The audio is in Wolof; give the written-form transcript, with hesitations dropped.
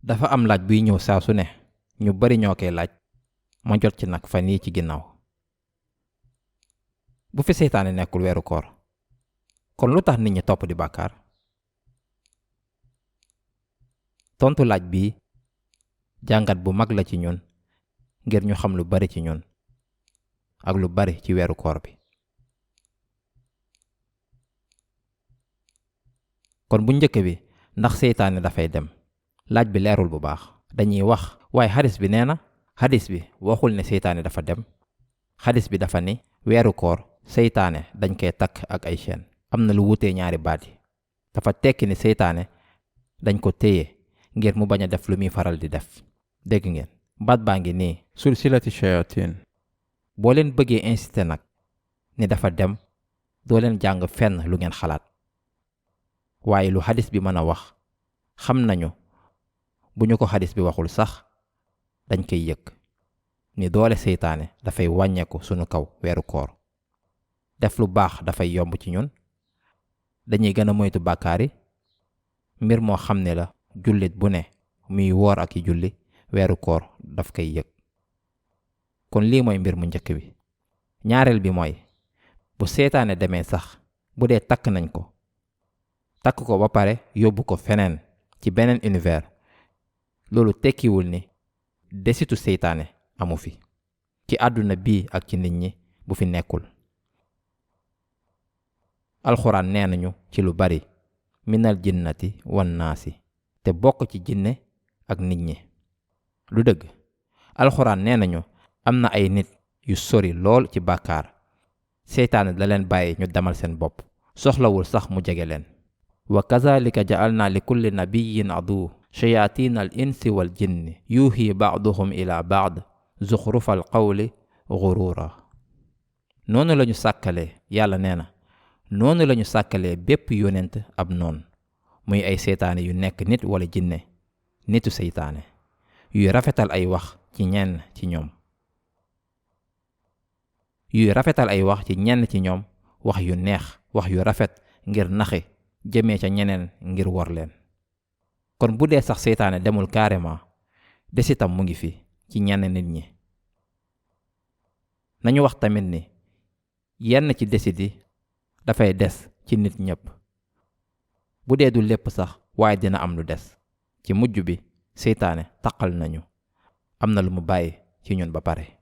dafa am laaj buy ñëw saa su ne ñu bari ñoo koy laaj ma jot ci nag fan yii ci ginnaaw. bu fi seytaane nekkul weeru koor kon lu tax nit ñi topp di bàkkaar? tontu laaj bii jàngat bu mag la ci ñun ngir ñu xam lu bari ci ñun ak lu bari ci weeru koor bi. kon bu njëkk bi, ndax seytaane dafay dem? laaj bi leerul bu baax. dañuy wax waaye xadis bi nee na. xadis bi waxul ne seytaane dafa dem. xadis bi dafa ni weeru koor seytaane dañ koy takk ak ay chaîne. am na lu wutee ñaari baat yi. dafa tekki ni seytaane dañ ko téye ngir mu bañ a def lu muy faral di def. dégg ngeen baat baa ngi nii sulsilati shayatin. boo leen bëggee inciter nag ni dafa dem, doo leen jàng fenn lu ngeen xalaat. waaye lu xadis bi mën a wax xam nañu bu ñu ko xadis bi waxul sax dañ koy yëg ni doole seytaane dafay wàññeeku sunu kaw weeru koor. def lu baax dafay yomb ci ñun. dañuy gën a moytu bàkkaar yi. mbir moo xam ne la jullit bu ne muy woor ak i julli weeru koor daf koy yëg. kon lii mooy mbir mu njëkk bi. ñaareel bi mooy bu seytaane demee sax bu dee takk nañ ko, takk ko ba pare yóbbu ko feneen ci beneen univers, loolu tekkiwul ni desitu seytaane amu fi ci àdduna bii ak ci nit ñi bu fi nekkul. alxuraan nee nañu ci lu bari minal jinnati wan naasi, te bokk ci jinne ak nit ñi. lu dëgg, alxuraan nee nañu am na ay nit yu sori lool ci bàkkaar. seytaane da leen bàyyi ñu demal seen bopp, soxlawul sax mu jege leen. wa kazalika ja'alna li kulli nabiyyin aduw shayatina al insi wal jinni yuuhi ba'duhum ila ba'd zuxrufal qawli ghurura. noonu lañu sàkkalee, yàlla nee na noonu lañu sàkkalee bépp yonent ab noon, muy ay seytaane yu nekk nit wala jinne, nitu seytaane yuy rafetal ay wax ci ñenn ci ñoom. wax yu neex, wax yu rafet ngir naxe jëmee ca ñeneen ngir wor leen. kon bu dee sax seytaane demul carrément, desitam mu ngi fi ci ñenn nit ñi. nañu wax tamit ni yenn ci desit yi dafay des ci nit ñépp. bu dee du lépp sax, waaye dina am lu des. ci mujj bi seytaane taqal nañu, am na lu mu bàyyi ci ñun ba pare.